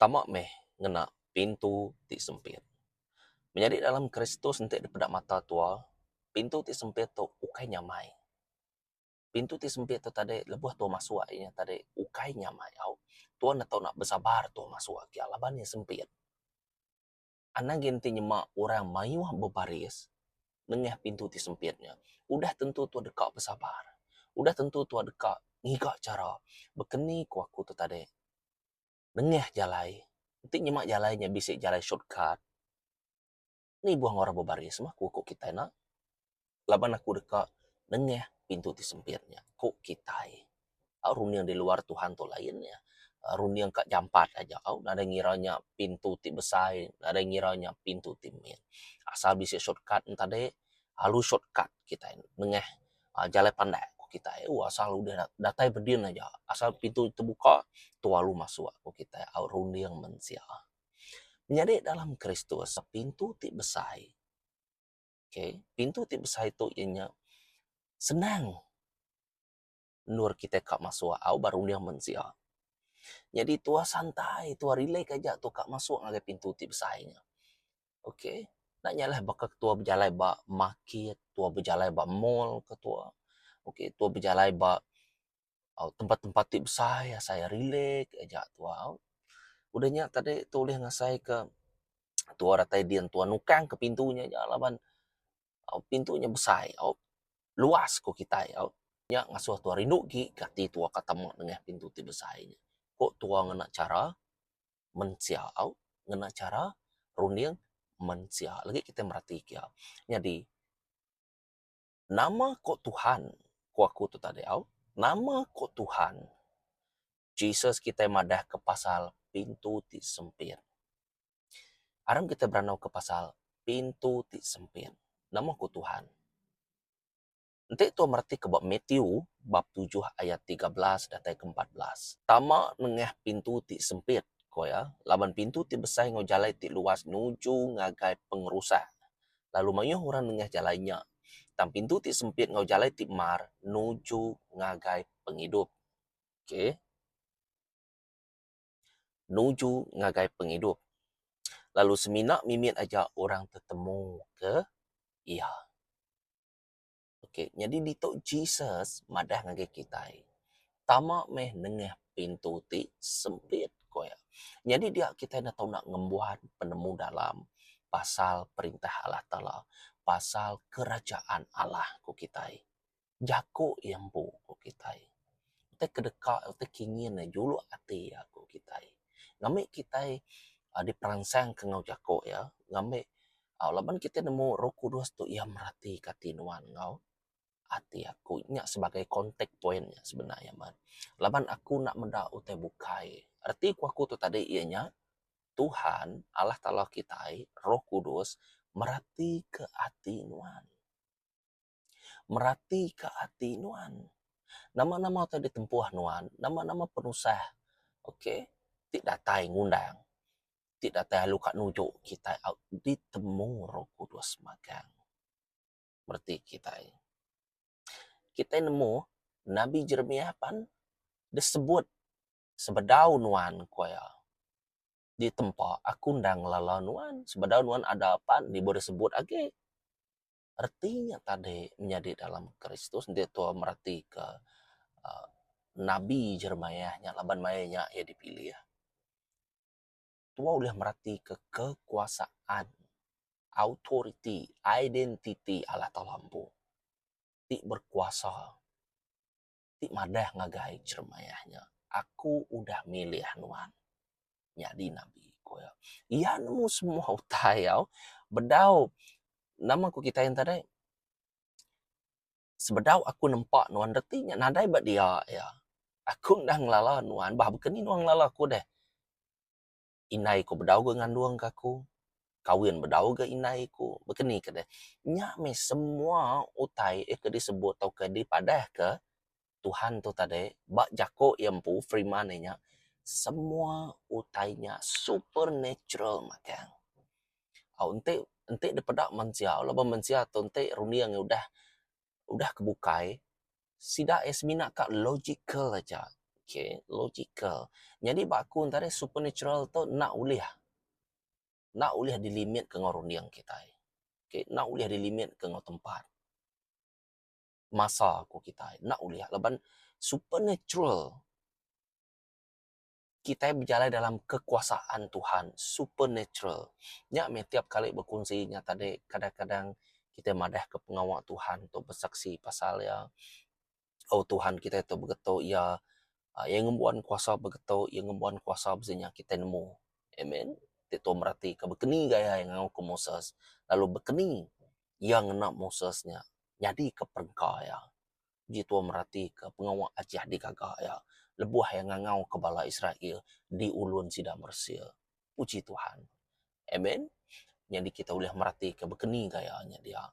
Tama meh ngena pintu ti sempit. Menyadi dalam Kristus enti dipeda mata tua, pintu ti sempit tu ukai nyamai. Pintu ti sempit tu tadi lebuh tua masuk iya tadi ukai nyamai au. Tua enda tau nak besabar tua masuk agi laban iya sempit. Anang agi enti nyema orang mayuh bebaris nengah pintu ti sempit nya, udah tentu tua deka besabar. Udah tentu tua deka ngiga chara bekeni ku aku tu tadi. Nengah jalai, enti nyema jalai nya bisi jalai shortcut, ni buah enggau orang bebaris mah ku kitai enda. Laban aku deka nengah pintu ti sempit nya, ku kitai. Au runding di luar Tuhan tu lain nya. Runding ka jampat aja au nadai ngira nya pintu ti besai, nadai ngira nya pintu ti mit. Asal bisi shortcut ne tadi, alu shortcut kitai nengah jalai pandak ku kitai oh asal udah datai bedin aja asal pintu tebuka tu alu masuk ku kitai au runding mensia. Nyadi dalam Kristus pintu ti besai okay pintu ti besai tu iya nya senang endur kitai ka masuk au ba runding mensia. Nyadi tuah santai tuah relax aja tu ka masuk ngagai pintu ti besai nya. Ok enda nyalah baka ketua bejalai ba market tua bejalai ba mall ke tua ok tua bejalai ba tempat tempat ti besai asai relax aja tua. Udah nya tadi tu ulih ngasai ke tua datai din tua nukang ke pintu nya aja laban pintu nya besai luas ku kitai nya ngasuh tua rindu agi ke ati tua ka tama nengah pintu ti besai nya. Ku tua ngena chara mensia au ngena chara runding mensia lagi kitai mereti ke nyadi nama ko Tuhan ku aku tu tadi au nama ko Tuhan Jesus kitai madah ke pasal pintu ti sempit aram kitai berandau ke pasal pintu ti sempit nama ko Tuhan. Enti tua meretika ba Matthew bab tujuh ayat 13 datai ke 14. Tama nengah pintu ti sempit, ku iya, laban pintu ti besai enggau jalai ti luas nuju ngagai pengerusak, lalu mayuh orang nengah jalai nya. Tang pintu ti sempit enggau jalai ti mar nuju ngagai pengidup. Okay. Nuju ngagai pengidup. Lalu semina mimit aja orang tetemuka iya. Okey, nyadi ditu Jesus madah ngagai kitai, tama meh nengah pintu ti sempit, ku iya. Nyadi dia kitai enda tau nak ngembuan penemu dalam pasal perintah Allah Taala, pasal kerajaan Allah ku kitai. Jaku iya empu ku kitai. Utai ke deka, utai ke ingin iya, juluk ati iya ku kitai. Ngambi kitai uhh diperansangka enggau jaku iya, ngambi Au laban kitai nemu Roh Kudus tu iya meratika ati nuan enggau ati aku. Nya sebagai contact point nya sebenar iya meh. Laban aku enda meda utai bukai. Reti ku aku tu tadi iya nya Tuhan Allah Taala kitai Roh Kudus meratika ati nuan. Meratika ati nuan. Nama-nama utai ditempuh nuan, nama-nama penusah okay ti datai ngundang ti datai lalu ka nuju kitai au ditemu Roh Kudus magang. Mereti kitai. Kitai nemu Nabi Jeremiah pan disebut sebedau nuan ku iya ditempa aku enda ngelala nuan sebedau nuan ada pan dibu disebut agi. Reti nya tadi menyadi dalam Kristus enti tua meratika uhh Nabi Jeremiah nya laban maya nya iya dipilih. Tua ulih meratika kekuasaan, autoriti, identiti Allah Taala empu ti berkuasa ti madah ngagai Jeremiah nya, Aku udah milih nuan nyadi nabi, ku iya. Iya nemu semua utai au bedau nama ku kitai enti deh sebedau aku nempa nuan reti nya nadai ba dia iya. Aku enda ngelala nuan bah baka ni nuan ngelala aku deh. Indai ku bedau ga ngandung ka aku, kawin bedau ga indai ku baka ni ka deh. Nya meh semua utai ke disebut tauka dipadah ka Tuhan tu tadi ba jaku iya empu firman iya nya semua utai nya supernatural magang. Au enti enti dipeda mensia laban mensia tu enti runding iya udah udah ke bukai sida iya semina ka logical aja. Okay, logical. Nyadi ba aku entara supernatural tu enda ulih enda ulih dilimit ke enggau runding kitai. Okay, enda ulih dilimit ke enggau tempat. Masa ku kitai enda ulih laban supernatural kitai bejalai dalam kekuasaan Tuhan supernatural. Nya meh tiap kali bekunsi nya tadi kadang-kadang kitai madah ke pengawa Tuhan tu besaksi pasal iya. Oh Tuhan kitai tu begetu iya iya ngembuan kuasa begetu iya ngembuan kuasa bisi nya kitai nemu. Amen. Ti tu meratika bekeni gaya iya ngau ke Moses lalu bekeni iya ngena Moses nya nyadika perengka iya. Ji tua meratika pengawa ajih digaga iya lebuh iya ngangauka bala Israel di ulun sida Mesir. Puji Tuhan. Amen. Nyadi kita ulih meratika bekeni gaya nya dia.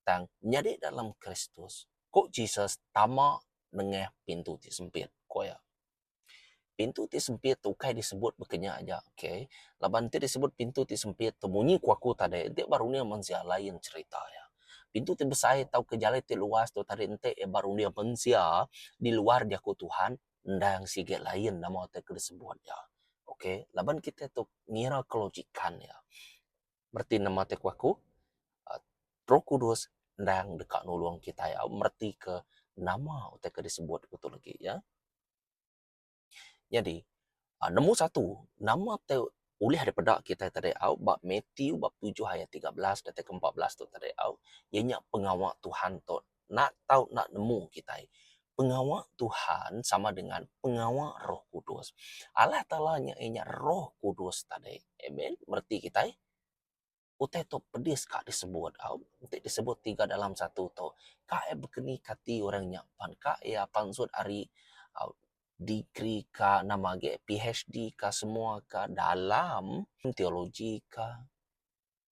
Tang nyadi dalam Kristus, ku Jesus tama nengah pintu ti sempit, ku iya. Pintu ti sempit tu ukai disebut baka nya aja okay laban enti disebut pintu ti sempit tu munyi ku aku tadi enti ba runding mensia lain cherita iya. Pintu ti besai tauka jalai ti luas tu tadi enti ba runding mensia di luar jaku Tuhan endang sigi lain nama ti ke disebut iya okay laban kitai tu ngira kelogikan iya. Mereti nama ti ku aku Roh Kudus endang deka nulung kitai au mereti ke nama utai ke disebut ku tu legi iya. Nyadi, nombor satu, nama ti ulih dipeda kitai tadi au ba Matthew bab tujuh ayat 13 datai ke 14 tu tadi au, iya nya pengawa Tuhan tu enda tau enda nemu kitai. Pengawa Tuhan sama dengan pengawa Roh Kudus. Allah Taala nya iya nya Roh Kudus tadi. Amen. Mereti kitai? Utai tu pedis ka disebut au. Enti disebut tiga dalam satu tu, ka iya bekeni kati orang nya pan ka iya pansut ari au degree ka nama agi PHD ka semua ka dalam teologi ka,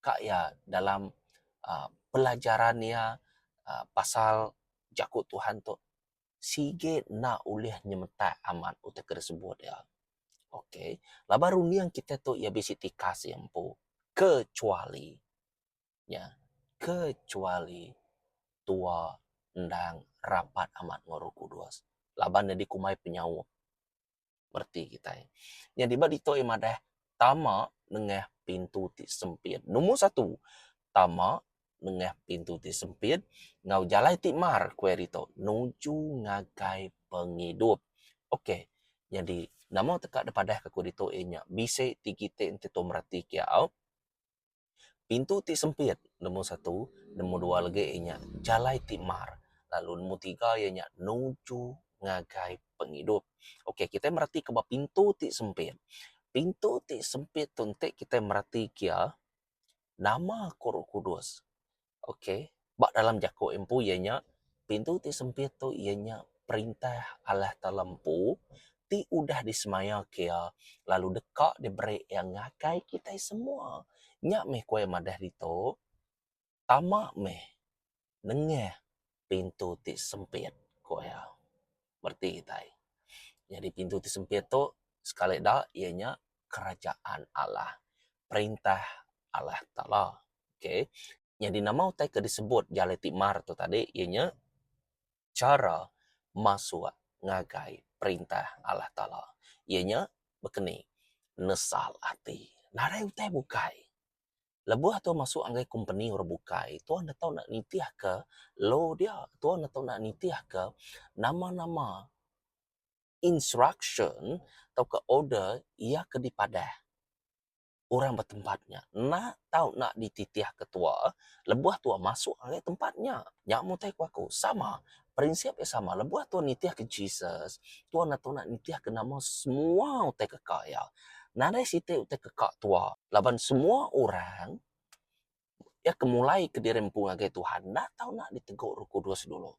ka iya dalam uhh pelajaran iya uhh pasal jaku Tuhan tu sigi enda ulih nyemetak amat utai ke disebut iya. Ok laban runding kitai tu iya bisi tikas iya empu kecuali nya kecuali tua endang rapat amat enggau Roh Kudus laban ne dikumbai penyaup mereti kitai. Nyadi ba ditu iya madah tama nengah pintu ti sempit. Nombor satu tama nengah pintu ti sempit enggau jalai ti mar ku iya ditu nuju ngagai pengidup. Ok nyadi nama teka dipadah ka ku ditu iya nya bisi ti kite enti tu mereti ke au pintu ti sempit nombor satu nombor dua lagi iya nya jalai ti mar lalu nombor tiga iya nya nuju ngagai pengidup. Ok kitai mereti ke ba pintu ti sempit. Pintu ti sempit tu enti kitai mereti ke iya Nama ku Roh Kudus. Ok, ba dalam jaku empu iya nya, pintu ti sempit tu iya nya perintah Allah Taala empu ti udah disemaya ke iya lalu deka diberi iya ngagai kitai semua. Nya meh ku iya madah ditu, tama meh nengah pintu ti sempit, ku iya. Bereti kitai. Nyadi pintu ti sempit tu sekali da iya nya kerajaan Allah, perintah Allah Taala. Okay. Nyadi nama utai ke disebut jalai ti mar tu tadi iya nya chara masuk ngagai perintah Allah Taala. Iya nya bekeni nesal ati. Nadai utai bukai. Lebuh tuan masuk ngagai kompeni orang bukai, tuan enda tau nak nitihka law dia, tuan enda tau nak nitihka nama-nama instruction tauka order iya ke dipadah orang ba tempat nya. Enda tau nak dititihka tua lebuh tua masuk ngagai tempat nya. Nya meh utai ku aku. Sama, prinsip iya sama. Lebuh tua nitihka Jesus, tua enda tau nak nitihka nama semua utai ke ka iya. Nadai siti utai ke ka tua laban semua orang iya ke mulai kediri empu ngagai Tuhan enda tau nak ditegu Roh Kudus dulu.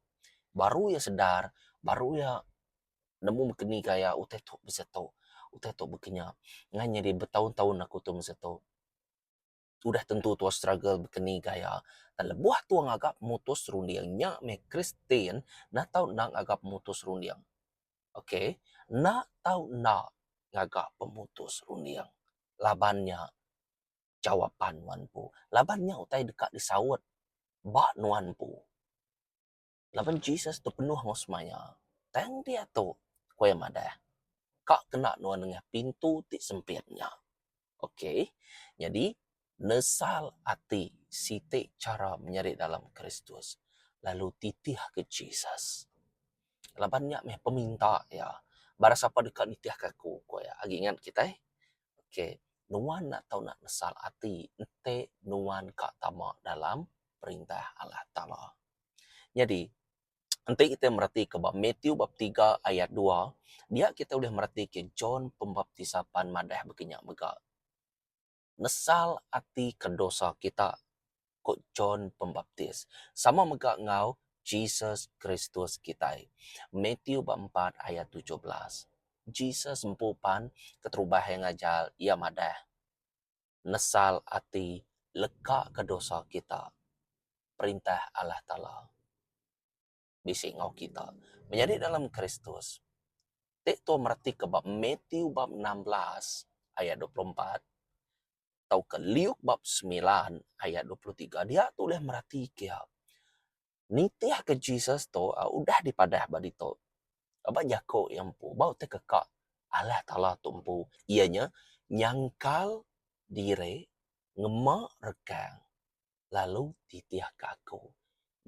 Baru iya sedar, baru iya nemu baka ni gaya utai tu besetu, utai tu baka nya. Ngan nyadi betaun-taun aku tu besetu. Udah tentu tua struggle baka ni gaya. Tang lebuh tua ngaga pemutus runding nya meh Kristian enda tau enda ngaga pemutus runding. Ok, enda tau enda ngaga pemutus runding laban nya jawapan nuan empu. Laban nya utai deka disaut ba nuan empu. Laban Jesus tu penuh enggau semaya. Tang diatu, ku iya madah. Ka kena nuan nengah pintu ti sempit nya. Ok. Nyadi, nesal ati siti chara menyadi dalam Kristus lalu titihka Jesus. Laban nya meh peminta iya. Barang sapa deka nitihka aku, ku iya. Agi ingat kitai? Ok. Nuan enda tau nak nesal ati enti nuan ka tama dalam perintah Allah Taala. Nyadi, enti kitai meratika ba Matthew bab tiga ayat dua, dia kitai ulih meratika John Pembaptisa pan madah baka nya mega. Nesal ati ke dosa kita, ku John Pembaptis. Sama mega enggau Jesus Kristus kitai. Matthew bab empat ayat 17. Jesus empu pan keterubah iya ngajar iya madah, Nesal ati leka ke dosa kita. Perintah Allah Taala bisi enggau kita. Menyadi dalam Kristus, ti tua meretika ba Matthew bab 16 ayat 24 tauka Luke bab semilan ayat 23 dia tu ulih meratika Nitihka Jesus tu udah dipadah ba ditu. Ba jaku iya empu, ba utai ke ka Allah Taala tu empu iya nya nyangkal diri ngema rekang lalu titihka aku.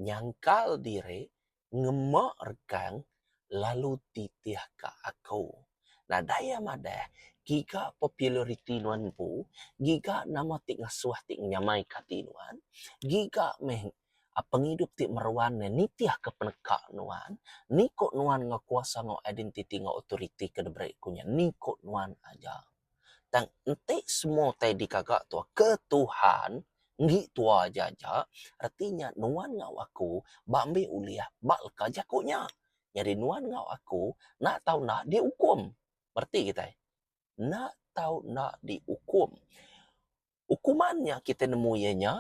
Nyangkal diri ngema rekang lalu titihka aku. Nadai iya madah giga populariti nuan empu, giga nama ti ngasuh ti ngenyamaika ati nuan, giga meh Pengidup ti meruan nya nitihka peneka nuan, ni ku nuan enggau kuasa enggau identiti enggau autoriti ke diberi ku nya ni ku nuan aja. Tang enti semua utai digaga tua ke Tuhan enggi tua aja aja reti nya nuan enggau aku ba ambi ulih ba leka jaku nya. Nyadi nuan enggau aku enda tau enda diukum. Reti kitai enda tau enda diukum. Ukuman nya kitai nemu iya nya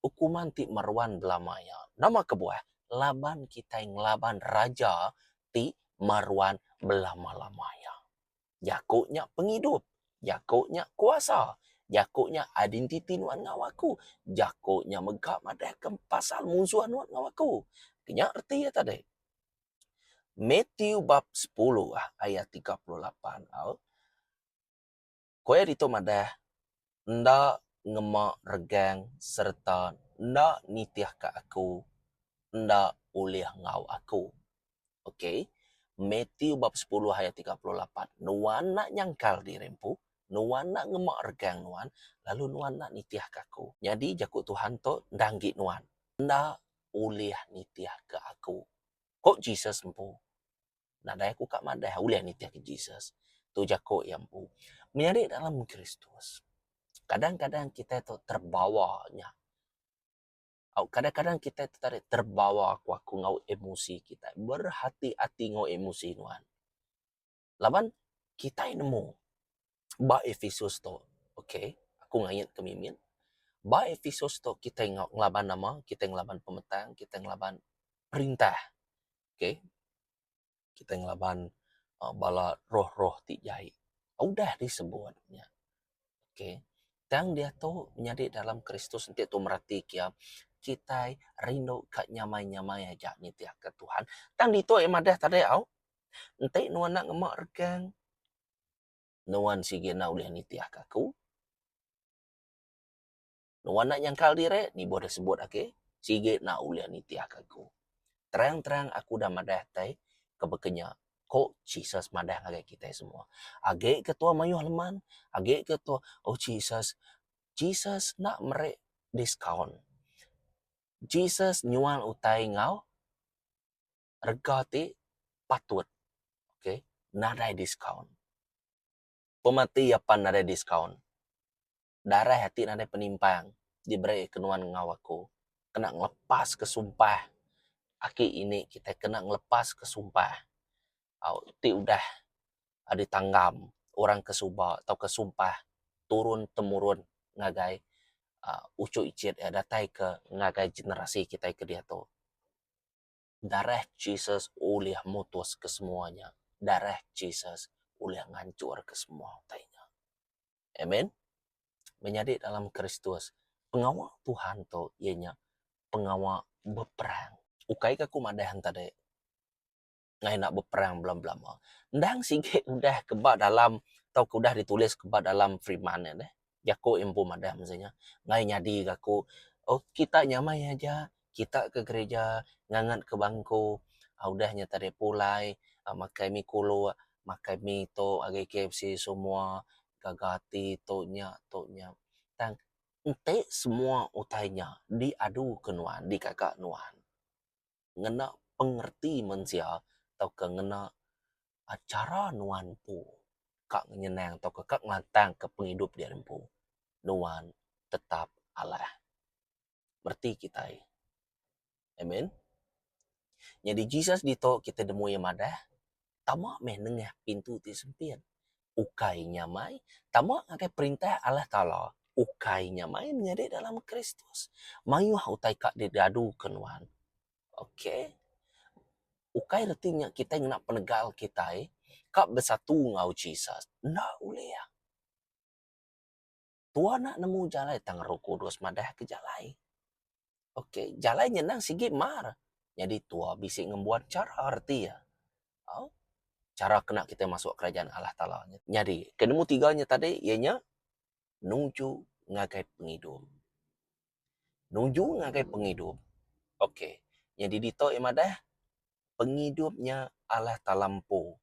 ukuman ti meruan belama iya. Nama kebuah? Laban kitai ngelaban raja ti meruan belama-lama iya. Jaku nya pengidup, jaku nya kuasa, jaku nya identiti nuan enggau aku, jaku nya mega madahka pasal munsuh nuan enggau aku. Nya reti iya tadi. Matthew bab sepuluh ayat 38 au. Ku iya ditu madah, enda ngema regang sereta enda nitihka aku enda ulih enggau aku. Ok, Matthew bab sepuluh ayat 38, nuan enda nyangkal diri empu, nuan enda ngema regang nuan, lalu nuan enda nitihka aku. Nyadi jaku Tuhan tu enda enggi nuan, enda ulih nitihka aku. Ku Jesus empu. Nadai aku ka madah ulih nitihka Jesus. Tu jaku iya empu. Menyadi dalam Kristus, kadang-kadang kitai tu terbawa nya. Au kadang-kadang kitai tu tadi terbawa ku aku enggau emosi kitai. Berhati-hati enggau emosi nuan. Laban kitai nemu ba Efesus tu, okay, aku ngait ke mimit. Ba Efesus tu kitai ngelaban nama? Kitai ngelaban pemetang, kitai ngelaban perintah. Okay. Kitai ngelaban uhh bala roh-roh ti jai. Udah disebut nya. Okay. Tang diatu nyadi dalam Kristus enti tu mereti kia kitai rindu ka nyamai-nyamai aja nitihka Tuhan. Tang ditu iya madah tadi au enti nuan enda ngema regang nuan sigi enda ulih nitihka aku. Nuan enda nyangkal diri, nibuh deh sebut agi, sigi enda ulih nitihka aku. Terang-terang aku udah madah tai ke baka nya, ku Jesus madah ngagai kitai semua. Agi ke tua mayuh leman, agi ke tua, oh Jesus, Jesus enda meri diskaun. Jesus nyual utai enggau rega ti patut. Okay, nadai diskaun. Pemati iya pan nadai diskaun. Darah ti nadai penimpang diberi ke nuan enggau aku kena ngelepaska sumpah aki ini kitai kena ngelepaska sumpah au ti udah ditanggam orang ke suba tauka sumpah turun temurun ngagai uhh uchu icit iya datai ke ngagai generasi kitai ke diatu. Darah Jesus ulih mutus kesemua nya. Darah Jesus ulih nganchurka semua utai nya. Amen. Menyadi dalam Kristus, pengawa Tuhan tu iya nya pengawa beperang. Ukai ke aku madah enta dek. Ngai enda beperang belama-belama. Endang sigi udah ke ba dalam tauka udah ditulis ke ba dalam firman nya deh. Jaku iya empu madah mesti nya. Ngai nyadi ga aku oh kita nyamai aja kita ke gereja ngangat ke bangku udah nya tadi pulai makai mi kuluk makai mi tu agi KFC semua gaga ati tu nya tu nya. Tang enti semua utai nya diadu ke nuan digaga nuan. Ngena pengerti mensia tauka ngena chara nuan empu ka ngenyenang tauka ka ngelantangka pengidup diri empu nuan tetap alah. Bereti kitai. Amen. Nyadi Jesus ditu kitai nemu iya madah tama meh nengah pintu ti sempit. Ukai nyamai tama ngagai perintah Allah Taala ukai nyamai menyadi dalam Kristus. Mayuh utai ka diaduka nuan. Ok. Ukai reti nya kitai ngena penegal kitai ka besatu enggau Jesus. Enda ulih. Tua enda nemu jalai tang Roh Kudus madah ke jalai. Ok, jalai nyenang sigi mar. Nyadi tua bisi ngembuan chara reti iya. Au. Chara kena kitai masuk kerajaan Allah Taala. Nyadi, ke nemu tiga nya tadi iya nya nuju ngagai pengidup. Nuju ngagai pengidup. Ok. Nyadi ditu iya madah pengidup nya Allah Taala empu.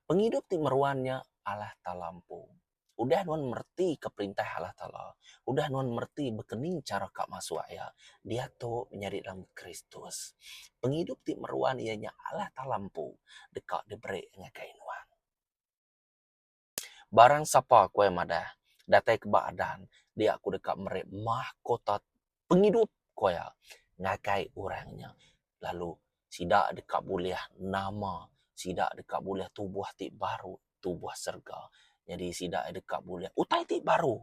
Pengidup ti meruan nya Allah Taala empu. Udah nuan mereti ke perintah Allah Taala, udah nuan mereti bekeni chara ka masuk iya, diatu menyadi dalam Kristus. Pengidup ti meruan iya nya Allah Taala empu deka diberi ngagai nuan. Barang sapa ku iya madah, datai ke ba adan, dia aku deka meri mahkota pengidup ku iya ngagai orang nya lalu sida deka bulih nama sida deka bulih tubuh ti baru, tubuh serega. Nyadi sida deka bulih utai ti baru.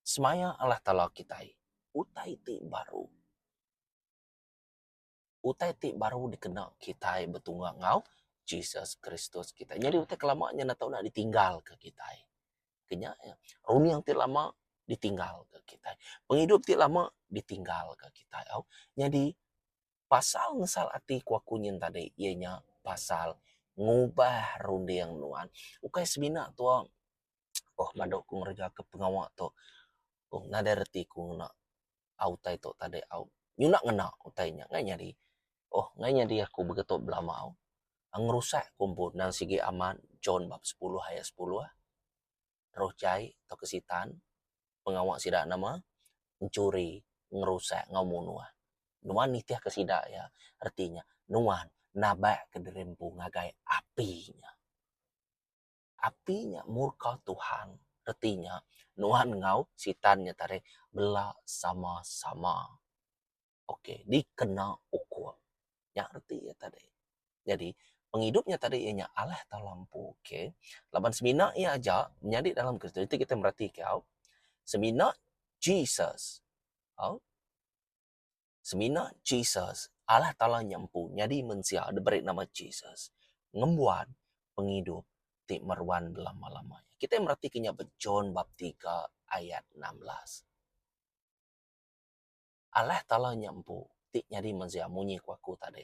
Semaya Allah Taala kitai, utai ti baru. Utai ti baru dikena kitai betunga enggau Jesus Kristus kitai. Nyadi utai ke lama nya enda tau enda ditinggalka kitai. Ke nya iya, runding ti lama ditinggalka kitai. Pengidup ti lama ditinggalka kitai au. Nyadi pasal ngesal ati ku aku nyin tadi iya nya pasal ngubah runding nuan. Ukai semina tua oh madu ku ngereja ke pengawa tu oh nadai reti ku ngena au utai tu tadi au nyuna ngena utai nya ngai nyadi oh ngai nyadi aku begitu belama au ngerusak ku empu nang sigi amat John bab sepuluh ayat sepuluh roh jai tauka sitan pengawa sida nama enchuri ngerusak enggau munuh nuan nitih ke sida iya reti nya nuan nabak ke diri empu ngagai api nya. Api nya murka Tuhan. Reti nya, nuan enggau Sitan nya tadi bela sama-sama. Ok, dikena ukum. Nya reti iya tadi. Nyadi, pengidup nya tadi iya nya alah tau lampu. Ok, laban semina iya aja menyadi dalam Kristus. Enti kitai meratika au, semina Jesus au Semina Jesus, Allah Taala nya empu nyadi mensia diberi nama Jesus, ngembuan pengidup ti meruan belama-lama iya. Kitai meratika nya ba John bab tiga ayat 16. Allah Taala nya empu ti nyadi mensia munyi ku aku tadi.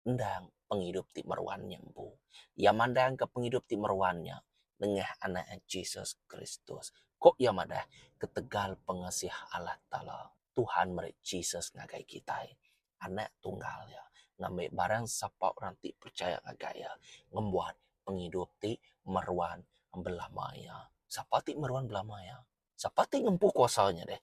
Endang pengidup ti meruan nya empu. Iya mandangka pengidup ti meruan nya nengah Anak Jesus Kristus. Ku iya madah, ketegal pengasih Allah Taala, Tuhan meri Jesus ngagai kitai, Anak tunggal Iya, ngambi barang sapa orang ti pechaya ngagai Iya ngembuan pengidup ti meruan belama iya. Sapa ti meruan belama iya? Sapa ti ngempu kuasa nya deh?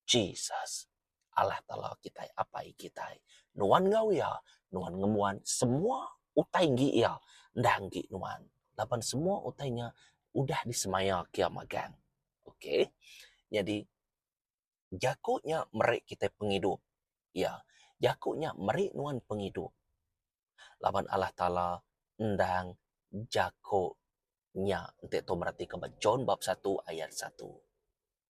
Jesus, Allah Taala kitai, Apai kitai. Nuan enggau Iya, nuan ngembuan semua utai enggi Iya enda enggi nuan. Laban semua utai nya udah disemaya ke Iya magang. Okey. Nyadi jaku nya meri kitai pengidup. Iya, jaku nya meri nuan pengidup. Laban Allah Taala endang jaku nya. Enti tu meratika ba John bab satu ayat satu.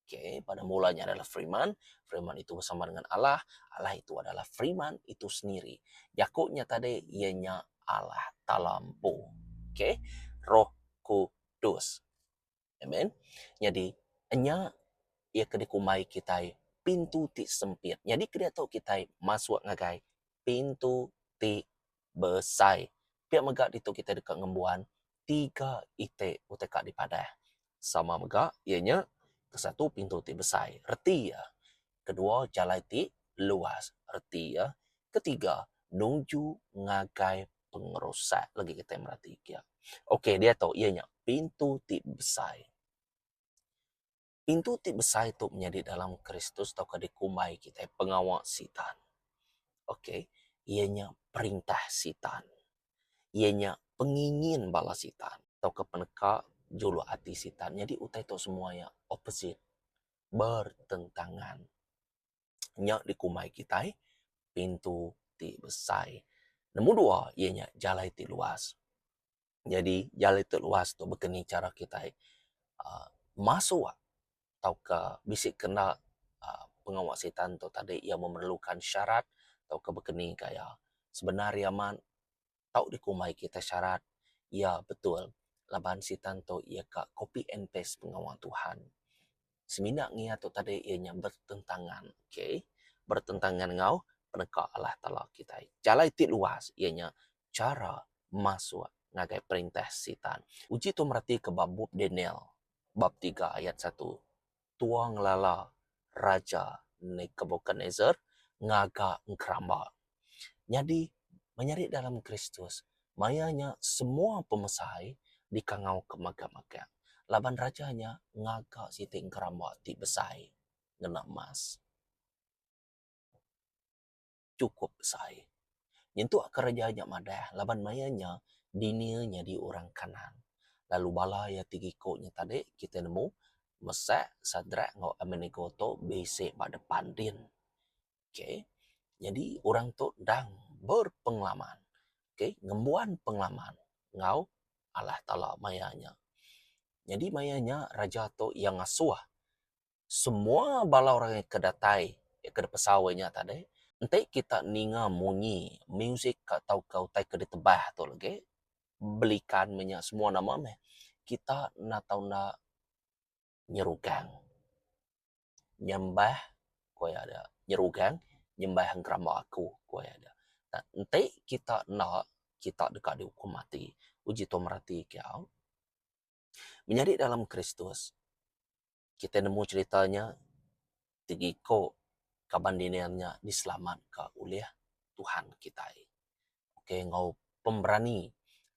Okey, pada mulanya adalah Firman, Firman itu bersama dengan Allah, Allah itu adalah Firman itu sendiri. Jaku nya tadi iya nya Allah Taala empu. Okey, Roh Kudus. Amen. Nyadi nya iya ke dikumbai kitai pintu ti sempit. Nyadi ke diatu kitai masuk ngagai pintu ti. besai. Pia mega ditu kitai deka ngembuan tiga iti utai ka dipadah. Sama mega iya nya kesatu pintu ti besai reti iya, kedua jalai ti luas reti iya, ketiga nuju ngagai pengerusak lagi kitai merati kia. Ok diatu iya nya pintu ti besai. Pintu ti besai tu menyadi dalam Kristus tauka dikumbai kitai pengawa Sitan. Ok iya nya perintah Sitan. Iya nya pengingin bala Sitan tauka peneka juluk ati Sitan. Nyadi utai tu semua iya opposite bertentangan. Nya dikumbai kitai pintu ti besai. Nombor dua iya nya jalai ti luas. Nyadi jalai ti luas tu baka ni chara kitai uhh masuk tauka bisi kena uhh pengawa sitan tu tadi iya memerlukan syarat tauka baka ni gaya. Sebenar iya amat tau dikumbai kitai syarat iya betul laban sitan tu iya ka copy and paste pengawa Tuhan. Semina ngiya tu tadi iya nya bertentangan okay bertentangan enggau peneka Allah Taala kitai. Jalai ti luas iya nya chara masuk ngagai perintah Sitan. Uji tu meratika ba bup Daniel bab tiga ayat satu. Tua ngelala Raja Nebukadnesar ngaga engkeramba. Nyadi menyadi dalam Kristus maya nya semua pemesai dikangau ke magang-magang laban raja nya ngaga siti engkeramba ti besai ngena emas. Chukup besai. Nyentuk ke raja nya madah laban maya nya Daniel nyadi orang kanan lalu bala iya ti iko nya tadi kitai nemu Mesak, Sadrak enggau Abednego tu bisi ba depan din. Okay. Nyadi orang tu endang berpengalaman. Okay. Ngembuan pengalaman enggau Allah Taala maya nya. Nyadi maya nya raja tu iya ngasuh semua bala orang ke datai ke dipesau iya nya tadi enti kita ninga munyi music ka tauka utai ke ditebah tu lagi belikan meh nya semua nama meh kita enda tau enda nyerugang. Nyembah ku iya da nyerugang nyembah engkeramba aku ku iya da. Enti kita enda kita deka diukum mati. Uji tu mereti ke au. Menyadi dalam Kristus kitai nemu cherita nya ti iko kaban dini nya diselamatka ulih Tuhan kitai. Okay enggau pemerani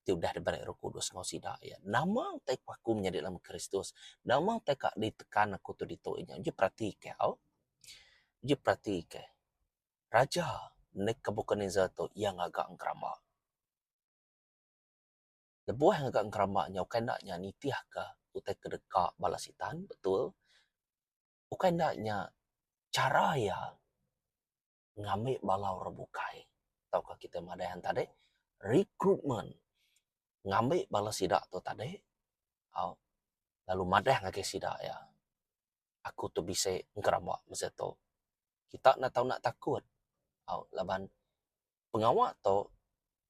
ti udah diberi Roh Kudus enggau sida iya. Nama utai ku aku menyadi dalam Kristus? Nama utai ka ditekan aku tu ditu inya? Uji peratika au. Uji peratika. Raja Nebukadnesar tu iya ngaga engkeramba. Lebuh ngaga engkeramba nya ukai enda nya nitihka utai ke deka bala sitan betul. Ukai enda nya chara iya. ngambi bala orang bukai tauka kitai madah an tadi recruitment ngambi bala sida tu tadi au lalu madah ngagai sida iya aku tu bisi engkeramba masa tu kita enda tau nak takut au laban pengawa tu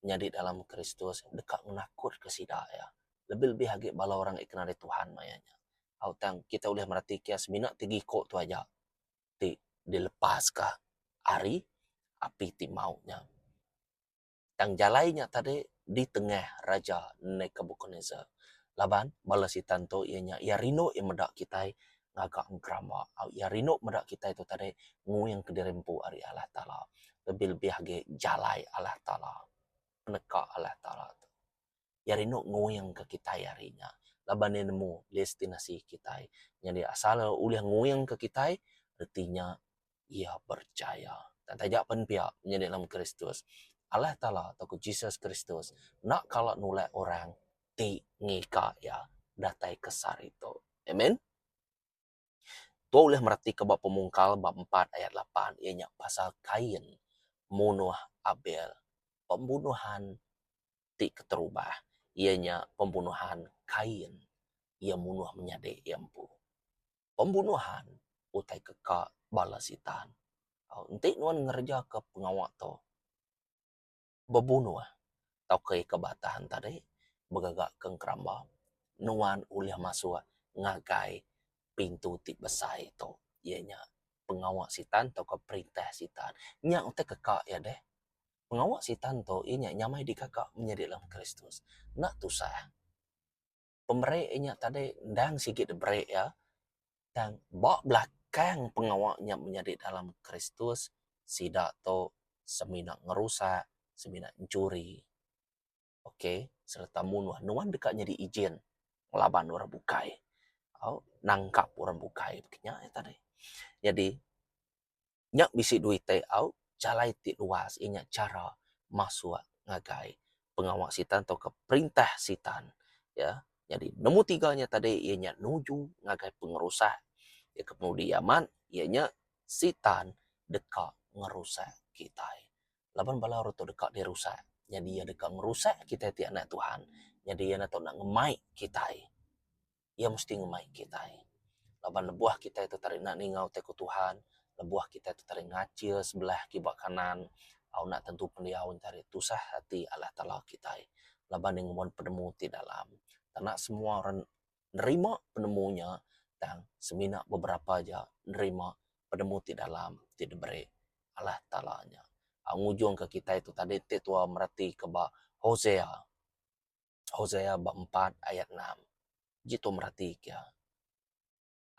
nyadi dalam Kristus deka ngenakutka sida iya lebih-lebih agi bala orang ti kena ari Tuhan maya nya au tang kita ulih meratika semina tiga iko tu aja. ti dilepaska ari api ti mau nya. Tang jalai nya tadi ditengah Raja Nebukadnesar laban bala sitan tu iya nya iya rindu iya meda kitai ngaga engkeramba au iya rindu meda kitai tu tadi nguing kediri empu ari Allah Taala lebih-lebih agi jalai Allah Taala peneka Allah Taala tu. Iya rindu nguingka kitai ari nya laban iya nemu destinasi kitai. Nyadi asal iya ulih nguingka kitai reti nya iya berjaya. Tang taja pen pia menyadi dalam Kristus, Allah Taala tauka Jesus Kristus enda kala nulak orang ti ngiga iya datai ke sehari tu. Amen. Tu ulih meratika ba Pemungkal ba empat ayat lapan iya nya pasal Kain munuh Abel. Pembunuhan ti keterubah iya nya pembunuhan Kain iya munuh menyadi iya empu. Pembunuhan utai ke ka bala sitan. Enti nuan ngerejaka pengawa tu bebunuh tauka iya ke batah ne tadi begaga ke engkeramba nuan ulih masuk ngagai pintu ti besai tu iya nya pengawa sitan tauka perintah sitan. Nya utai ke ka iya deh. Pengawa Sitan tu iya nya nyamai digaga menyadi dalam Kristus. Enda tusah. Pemeri iya nya tadi endang sigi diberi iya tang ba belakang pengawa nya menyadi dalam Kristus sida tu semina ngerusak, semina enchuri. Ok sereta munuh nuan deka nyadi ijin ngelaban orang bukai au nangkap orang bukai pekenya iya tadi. Nyadi Nya bisi duit tai au jalai ti luas iya nya chara masuk ngagai pengawa sitan tauka perintah sitan ya. Nyadi nombor tiga nya tadi iya nya nuju ngagai pengerusak iya ke penudi amat iya nya sitan deka ngerusak kitai. Laban bala orang tu deka dirusak nyadi iya deka ngerusak kitai ti anak Tuhan nyadi iya enda tau nak ngemai kitai. Iya mesti ngemai kitai. Laban lebuh kitai tu tadi enda ninga utai ku Tuhan, lebuh kitai tu tadi ngachir sebelah kiba kanan, au enda tentu pendiau nya tadi tusah ati Allah Taala kitai laban iya ngembuan penemu ti dalam. Tang enda semua orang nerima penemu nya tang semina beberapa aja nerima penemu ti dalam ti diberi Allah Taala nya. Au ngujungka kitai tu tadi ti tua meratika ba Hosea. Hosea ba empat ayat enam. Ji tu meratika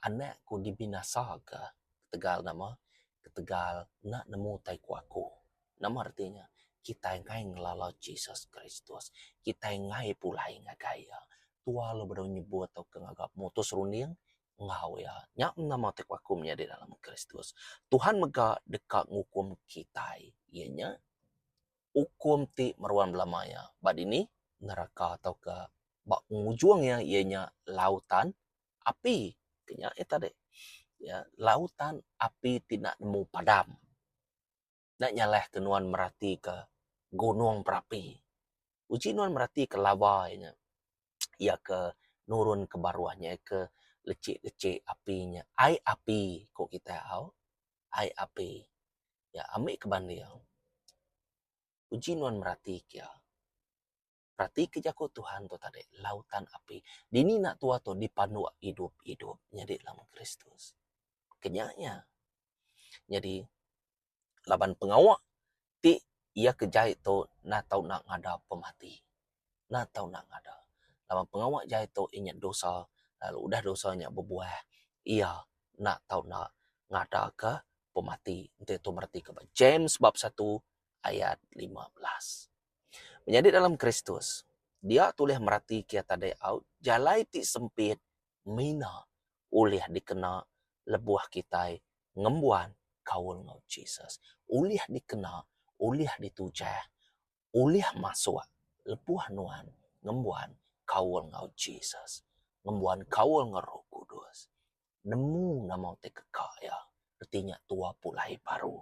anak ku dibinasaka ketegal nama? Ketegal enda nemu utai ku aku. Nama reti nya? Kitai enggai ngelala Jesus Kristus. Kitai enggai pulai ngagai iya. Tua lalu bedau nyebut tauka ngaga pemutus runding enggau iya. Nya nama utai ku aku menyadi dalam Kristus. Tuhan mega deka ngukum kitai iya nya ukum ti meruan belama iya ba dini neraka tauka ba pengujung iya iya nya lautan api. Ke nya iya tadi ya lautan api ti enda nemu padam. Enda nyalah ke nuan meratika gunung berapi. Uji nuan meratika lava iya nya iya ke nurun ke baruh nya ke lecik-lecik api nya. Ai api ku kitai au. Ai api. Ya ami ke banding uji nuan merati ke iya. Perati ke jaku Tuhan tu tadi lautan api. Dini enda tua tu dipanduk idup-idup nyadi dalam Kristus. Ke nya iya. Nyadi laban pengawa ti iya ke jai tu enda tau enda ngada pemati. Enda tau enda ngada. Laban pengawa jai tu iya nya dosa lalu udah dosa nya bebuah iya enda tau enda ngadaka pemati enti tu meretika ba James bab satu ayat 15. Menyadi dalam Kristus, dia tulih merati kia tadai au jalai ti sempit mina ulih dikena lebuh kitai ngembuan kaul enggau Jesus. Ulih dikena, ulih ditujah, ulih masuk lebuh nuan ngembuan kaul enggau Jesus, ngembuan kaul enggau Roh Kudus. Nemu nama utai keka iya, reti nya tua pulai baru.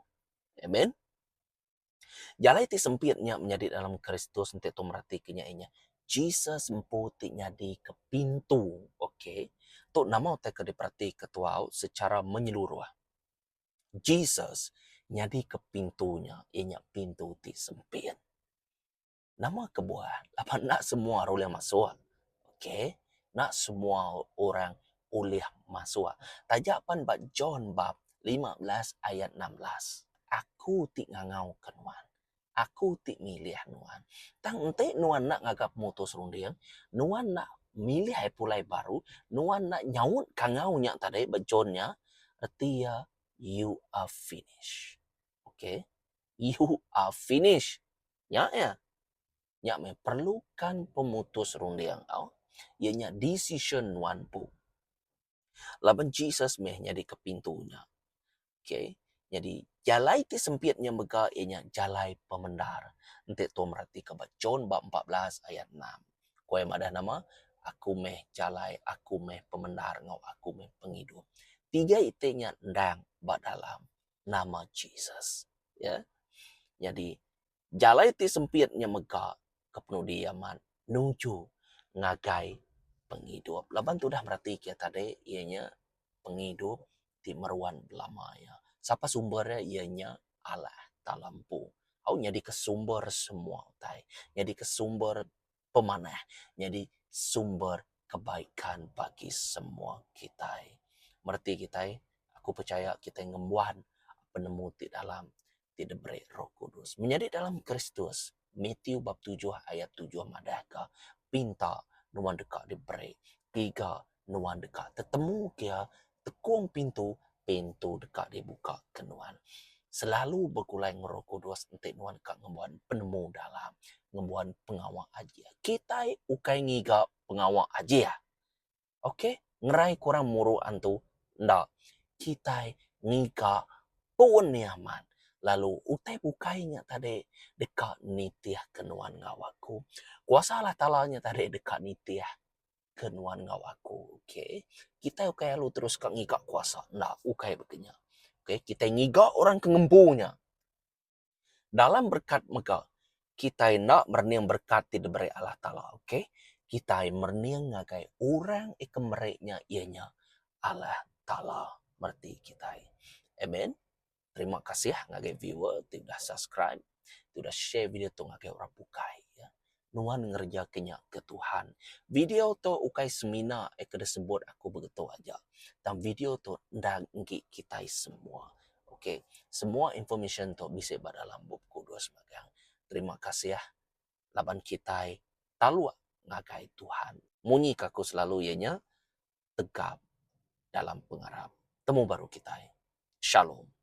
Amen. Jalai ti sempit nya menyadi dalam Kristus enti tu meratika nya iya nya Jesus empu ti nyadika pintu. Okay. Tu nama utai ke diperatika tuau secara menyeluruh. Jesus nyadika pintu nya iya nya pintu ti sempit. Nama kebuah? Laban enda semua orang ulih masuk. Okay. Enda semua orang ulih masuk. Taja pan ba John bab 15 ayat 16. Aku ti ngangauka nuan. Aku ti milih nuan. Tang enti nuan enda ngaga pemutus runding, nuan enda milih ai pulai baru, nuan enda nyaut kangau nya tadi ba John nya, reti iya you are finish. Okay. You are finish. Nya iya. Nya meh perlukan pemutus runding tau. Iya nya decision nuan empu. Laban Jesus meh nyadika pintu nya. Okay. Nyadi jalai ti sempit nya mega iya nya jalai pemendar. Enti tu meratika ba John ba 14 ayat 6. Ku iya madah nama? Aku meh jalai, aku meh pemendar enggau aku meh pengidup. Tiga iti nya endang ba dalam nama Jesus. Ya. Nyadi jalai ti sempit nya mega ke penudi amat nuju ngagai pengidup. Laban tudah mereti ke tadi iya nya pengidup ti meruan belama iya. Sapa sumber iya? Iya nya Allah Taala empu. Au nyadika sumber semua utai. Nyadika sumber pemanah. Nyadi sumber kebaikan bagi semua kitai. Mereti kitai, aku pechaya kitai ngembuan penemu ti dalam. ti diberi Roh Kudus. Menyadi dalam Kristus, Matthew bab tujuh ayat tujuh madahka, Pinta, nuan deka diberi. Giga, nuan deka tetemu ke iya. Tekung pintu, pintu deka dibuka ke nuan. Selalu begulai enggau Roh Kudus enti nuan deka ngembuan penemu dalam, ngembuan pengawa ajih. Kitai ukai ngiga pengawa ajih. Ok, ngerai ke orang muru antu enda. Kitai ngiga pun iya amat lalu utai bukai nya tadi deka nitih ke nuan enggau aku. Kuasa Allah Taala nya tadi deka nitih ke nuan enggau aku. Ok, kitai ukai lalu terus ka ngiga kuasa enda ukai baka nya. Ok, kitai ngiga orang ke ngempu nya. Dalam berekat mega, kitai enda merening berekat ti diberi Allah Taala, ok. Kitai merening ngagai orang ke meri nya iya nya Allah Taala mereti kitai. Amen. Terima kasih ngagai viewer ti udah subscribe, ti udah share video tu ngagai orang bukai. Nuan ngereja ke nya ke Tuhan. Video tu ukai semina ke disebut aku begitu aja. Tang video tu enda enggi kitai semua. Ok, semua information tu bisi ba dalam bup kudus magang. Terima kasih laban kitai taluk ngagai Tuhan. Munyi ke aku selalu iya nya tegap dalam pengarap. Temu baru kitai. Shalom.